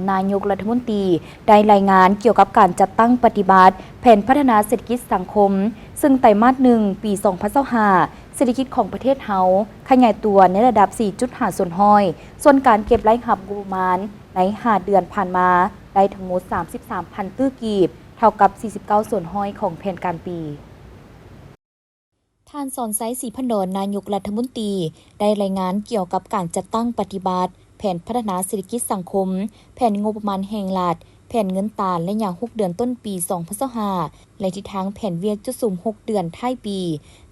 ນາຍົກລັດຖະມົນຕີໄດ້ລາຍງານກ່ຽວກັບການຈັດຕັ້ງປະຕິບັດແຜນພັດທະນາເສດຖະກິດສັງຄົມ, ເຊິ່ງໄຕມາດໜຶ່ງ ປີສອງພັນຊາວຫ້າ ເສດຖະກິດຂອງປະເທດເຮົາຂະຫຍາຍຕົວໃນລະດັບ ສີ່ຈຸດຫ້າສ່ວນຮ້ອຍ, ສ່ວນການເກັບລາຍຮັບງົບປະມານໃນຫ້າເດືອນຜ່ານມາໄດ້ທັງໝົດ ສາມສິບສາມພັນຕື້ກີບ, ເທົ່າກັບ ສີ່ສິບເກົ້າສ່ວນຮ້ອຍຂອງແຜນການປີ. ທ່ານ ສອນໄຊ ສີພັນດອນ ນາຍົກລັດຖະມົນຕີ ໄດ້ລາຍງານກ່ຽວກັບການຈັດຕັ້ງປະຕິບັດແຜນພັດທະນາເສດຖະກິດສັງຄົມ, ແຜນງົບປະມານແຫ່ງລັດ, ແຜນເງິນຕາໄລຍະຫົກເດືອນຕົ້ນປີສອງພັນຊາວຫ້າ ແລະ ທິດທາງແຜນວຽກຈຸດສຸມຫົກເດືອນທ້າຍປີ,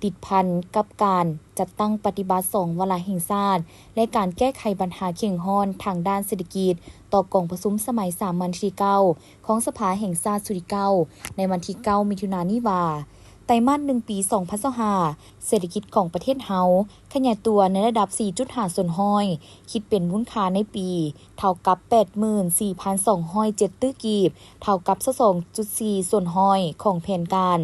ຕິດພັນກັບການຈັດຕັ້ງປະຕິບັດສອງວາລະແຫ່ງຊາດ ແລະ ການແກ້ໄຂບັນຫາເຄັ່ງຮ້ອນທາງດ້ານເສດຖະກິດ ຕໍ່ກອງປະຊຸມສະໄໝສາມັນທີເກົ້າ ຂອງສະພາແຫ່ງຊາດຊຸດທີເກົ້າ ໃນວັນທີເກົ້າ ມິຖຸນານີ້ວ່າ, ໄຕມາດໜຶ່ງ ປີສອງພັນຊາວຫ້າ ເສດຖະກິດຂອງປະເທດເຮົາຂະຫຍາຍຕົວໃນລະດັບ ສີ່ຈຸດຫ້າສ່ວນຮ້ອຍ, ຄິດເປັນມູນຄ່າໃນປີເທົ່າກັບ ແປດໝື່ນສີ່ພັນສອງຮ້ອຍເຈັດຕື້ກີບ, ເທົ່າກັບ ຊາວສອງຈຸດສີ່ສ່ວນຮ້ອຍຂອງແຜນການ.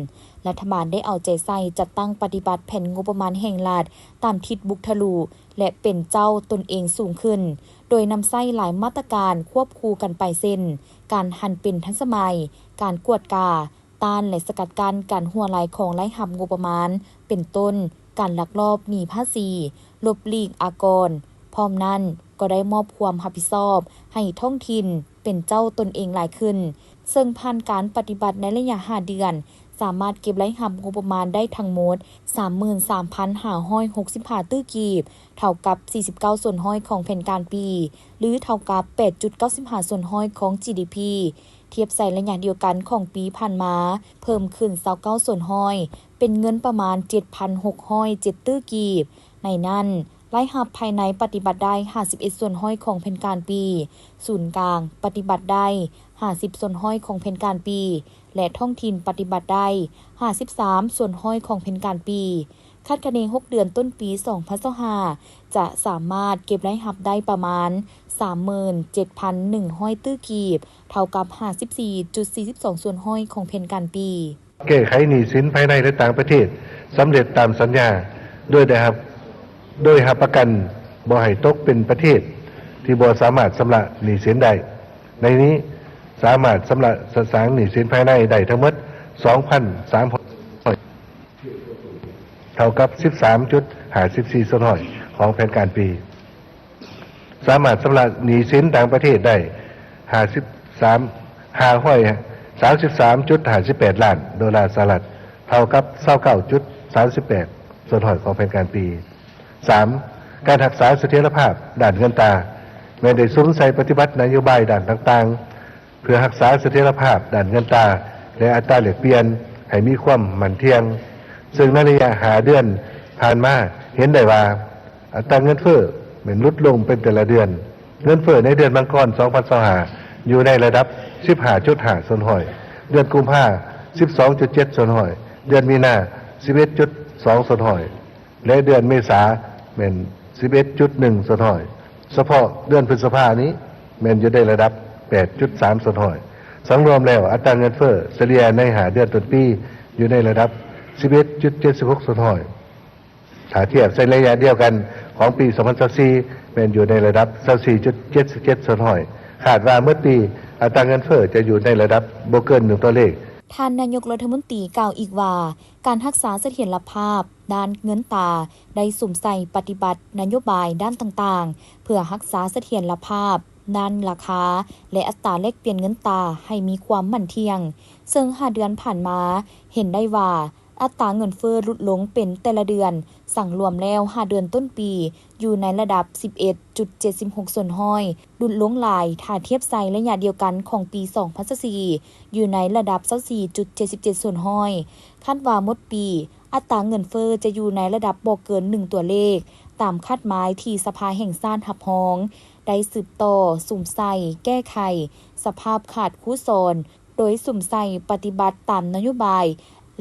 ລັດຖະບານໄດ້ເອົາໃຈໃສ່ຈັດຕັ້ງປະຕິບັດແຜນງົບປະມານແຫ່ງລັດຕາມທິດບຸກທະລຸ ແລະ ເປັນເຈົ້າຕົນເອງສູງຂຶ້ນ, ໂດຍນຳໃຊ້ຫຼາຍມາດຕະການຄວບຄູ່ກັນໄປ ເຊັ່ນ ການຫັນເປັນທັນສະໄໝ, ການກວດກາ, ຕ້ານ ແລະ ສະກັດກັ້ນການຮົ່ວໄຫຼຂອງລາຍຮັບງົບປະມານ ເປັນຕົ້ນ ການລັກລອບໜີພາສີ, ຫຼົບຫຼີກອາກອນ. ພ້ອມນັ້ນກໍໄດ້ມອບຄວາມຮັບຜິດຊອບໃຫ້ທ້ອງຖິ່ນເປັນເຈົ້າຕົນເອງຫຼາຍຂຶ້ນ, ເຊິ່ງຜ່ານການປະຕິບັດໃນໄລຍະຫ້າເດືອນ ສາມາດເກັບລາຍຮັບງົບປະມານໄດ້ທັງໝົດ ສາມໝື່ນສາມພັນຫ້າຮ້ອຍຫົກສິບຫ້າຕື້ກີບ, ເທົ່າກັບ ສີ່ສິບເກົ້າສ່ວນຮ້ອຍຂອງແຜນການປີ ຫຼື ເທົ່າກັບ ແປດຈຸດເກົ້າສິບຫ້າສ່ວນຮ້ອຍຂອງ ຈີດີພີ ທຽບໃສ່ໄລຍະດຽວກັນຂອງປີຜ່ານມາ ເພີ່ມຂຶ້ນ ຊາວເກົ້າສ່ວນຮ້ອຍ ເປັນເງິນປະມານ ເຈັດພັນຫົກຮ້ອຍເຈັດຕື້ກີບ. ໃນນັ້ນ, ລາຍຮັບພາຍໃນປະຕິບັດໄດ້ ຫ້າສິບເອັດສ່ວນຮ້ອຍຂອງແຜນການປີ, ສູນກາງປະຕິບັດໄດ້ ຫ້າສິບສ່ວນຮ້ອຍຂອງແຜນການປີ ແລະ ທ້ອງຖິ່ນປະຕິບັດໄດ້ ຫ້າສິບສາມສ່ວນຮ້ອຍຂອງແຜນການປີ. ຄາດຄະເນຫົກເດືອນຕົ້ນປີສອງພັນຊາວຫ້າ ຈະສາມາດເກັບລາຍຮັບໄດ້ປະມານ ສາມໝື່ນເຈັດພັນໜຶ່ງຮ້ອຍຕື້ກີບ, ເທົ່າກັບ ຫ້າສິບສີ່ຈຸດສີ່ສິບສອງສ່ວນຮ້ອຍຂອງແຜນການປີ. ແກ້ໄຂໜີ້ສິນພາຍໃນ ແລະ ຕ່າງປະເທດສຳເລັດຕາມສັນຍາ ໂດຍໄດ້ຮັບ ໂດຍຮັບປະກັນບໍ່ໃຫ້ຕົກເປັນປະເທດທີ່ບໍ່ສາມາດຊຳລະໜີ້ສິນໄດ້. ໃນນີ້ສາມາດຊຳລະສະສາງໜີ້ສິນພາຍໃນໄດ້ທັງໝົດ ສອງພັນສາມຮ້ອຍ ເທົ່າກັບ ສິບສາມຈຸດຫ້າສິບສີ່ສ່ວນຮ້ອຍຂອງແຜນການປີ. ສາມາດຊຳລະໜີ້ສິນຕ່າງປະເທດໄດ້ ຫ້າສິບສາມ ຫ້າຮ້ອຍສາມສິບສາມຈຸດຫ້າສິບແປດລ້ານໂດລາສະຫະລັດ, ເທົ່າກັບ ຊາວເກົ້າຈຸດສາມສິບແປດສ່ວນຮ້ອຍຂອງແຜນການປີ. ສາມ ການຮັກສາສະຖຽນລະພາບດ້ານເງິນຕາ ແມ່ນໄດ້ສຸມໃສ່ປະຕິບັດນະໂຍບາຍດ້ານຕ່າງໆ ເພື່ອຮັກສາສະຖຽນລະພາບດ້ານເງິນຕາ ແລະ ອັດຕາແລກປ່ຽນໃຫ້ມີຄວາມໝັ້ນທ່ຽງ, ເຊິ່ງໃນໄລຍະຫ້າເດືອນຜ່ານມາເຫັນໄດ້ວ່າ ອັດຕາເງິນເຟີ້ແມ່ນຫຼຸດລົງເປັນແຕ່ລະເດືອນ. ເງິນເຟີ້ໃນເດືອນມັງກອນ ສອງພັນຊາວຫ້າ ຢູ່ໃນລະດັບ ສິບຫ້າຈຸດຫ້າສ່ວນຮ້ອຍ, ເດືອນກຸມພາ ສິບສອງຈຸດເຈັດສ່ວນຮ້ອຍ, ເດືອນມີນາ ສິບເອັດຈຸດສອງສ່ວນຮ້ອຍ ແລະ ເດືອນເມສາແມ່ນ ສິບເອັດຈຸດໜຶ່ງສ່ວນຮ້ອຍ. ສະເພາະເດືອນພຶດສະພານີ້ແມ່ນຢູ່ໃນລະດັບ ແປດຈຸດສາມສ່ວນຮ້ອຍ. ສັງລວມແລ້ວ, ອັດຕາເງິນເຟີ້ສະເລ່ຍໃນຫ້າເດືອນຕົ້ນປີຢູ່ໃນລະດັບ ສິບເອັດຈຸດເຈັດສິບຫົກສ່ວນຮ້ອຍ. ຖ້າທຽບໃສ່ໄລຍະດຽວກັນຂອງປີສອງພັນຊາວສີ່ ແມ່ນຢູ່ໃນລະດັບ ຊາວສີ່ຈຸດເຈັດສິບເຈັດສ່ວນຮ້ອຍ. ຄາດວ່າໝົດປີ ອັດຕາເງິນເຟີ້ຈະຢູ່ໃນລະດັບບໍ່ເກີນໜຶ່ງຕົວເລກ. ທ່ານນາຍົກລັດຖະມົນຕີກ່າວອີກວ່າ, ການຮັກສາສະຖຽນລະພາບດ້ານເງິນຕາ ໄດ້ສຸມໃສ່ປະຕິບັດນະໂຍບາຍດ້ານຕ່າງໆ ເພື່ອຮັກສາສະຖຽນລະພາບດ້ານລາຄາ ແລະ ອັດຕາແລກປ່ຽນເງິນຕາໃຫ້ມີຄວາມໝັ້ນທ່ຽງ, ເຊິ່ງຫ້າເດືອນຜ່ານມາເຫັນໄດ້ວ່າ ອັດຕາເງິນເຟີ້ຫຼຸດລົງເປັນແຕ່ລະເດືອນ, ສັງລວມແລ້ວ ຫ້າເດືອນຕົ້ນປີ ຢູ່ໃນລະດັບ ສິບເອັດຈຸດເຈັດສິບຫົກສ່ວນຮ້ອຍ, ຫຼຸດລົງຫຼາຍຖ້າທຽບໃສ່ໄລຍະດຽວກັນຂອງປີສອງພັນຊາວສີ່ ຢູ່ໃນລະດັບ ຊາວສີ່ຈຸດເຈັດສິບເຈັດສ່ວນຮ້ອຍ. ຄາດວ່າໝົດປີ ອັດຕາເງິນເຟີ້ຈະຢູ່ໃນລະດັບບໍ່ເກີນໜຶ່ງຕົວເລກ, ຕາມຄາດໝາຍທີ່ສະພາແຫ່ງຊາດຮັບຮອງ, ໄດ້ສືບຕໍ່ສຸມໃສ່ແກ້ໄຂສະພາບຂາດຄູສອນ, ໂດຍສຸມໃສ່ປະຕິບັດຕາມນະໂຍບາຍ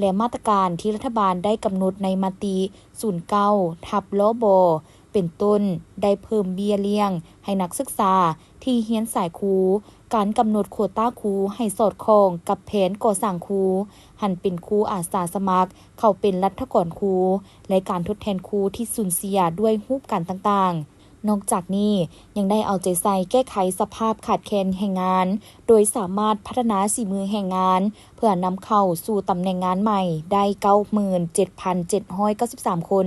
ແລະ ມາດຕະການທີ່ລັດຖະບານໄດ້ກຳນົດໃນມະຕິ ສູນເກົ້າ ທັບ ລບ ເປັນຕົ້ນ, ໄດ້ເພີ່ມເບ້ຍລ້ຽງໃຫ້ນັກສຶກສາທີ່ຮຽນສາຍຄູ, ການກຳນົດໂຄຕາຄູໃຫ້ສອດຄ່ອງກັບແຜນກໍ່ສ້າງຄູ, ຫັນເປັນຄູອາສາສະໝັກເຂົ້າເປັນລັດຖະກອນຄູ ແລະ ການທົດແທນຄູທີ່ສູນເສຍດ້ວຍຮູບການຕ່າງໆ. ນອກຈາກນີ້ ຍັງໄດ້ເອົາໃຈໃສ່ແກ້ໄຂສະພາບຂາດແຄນແຮງງານ ໂດຍສາມາດພັດທະນາສີມືແຮງງານ ເພື່ອນຳເຂົ້າສູ່ຕຳແໜ່ງງານໃໝ່ໄດ້ 97,793 ຄົນ,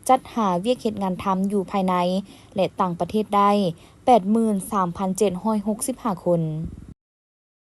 ຈັດຫາວຽກເຮັດງານທຳຢູ່ພາຍໃນ ແລະ ຕ່າງປະເທດໄດ້ 83,765 ຄົນ.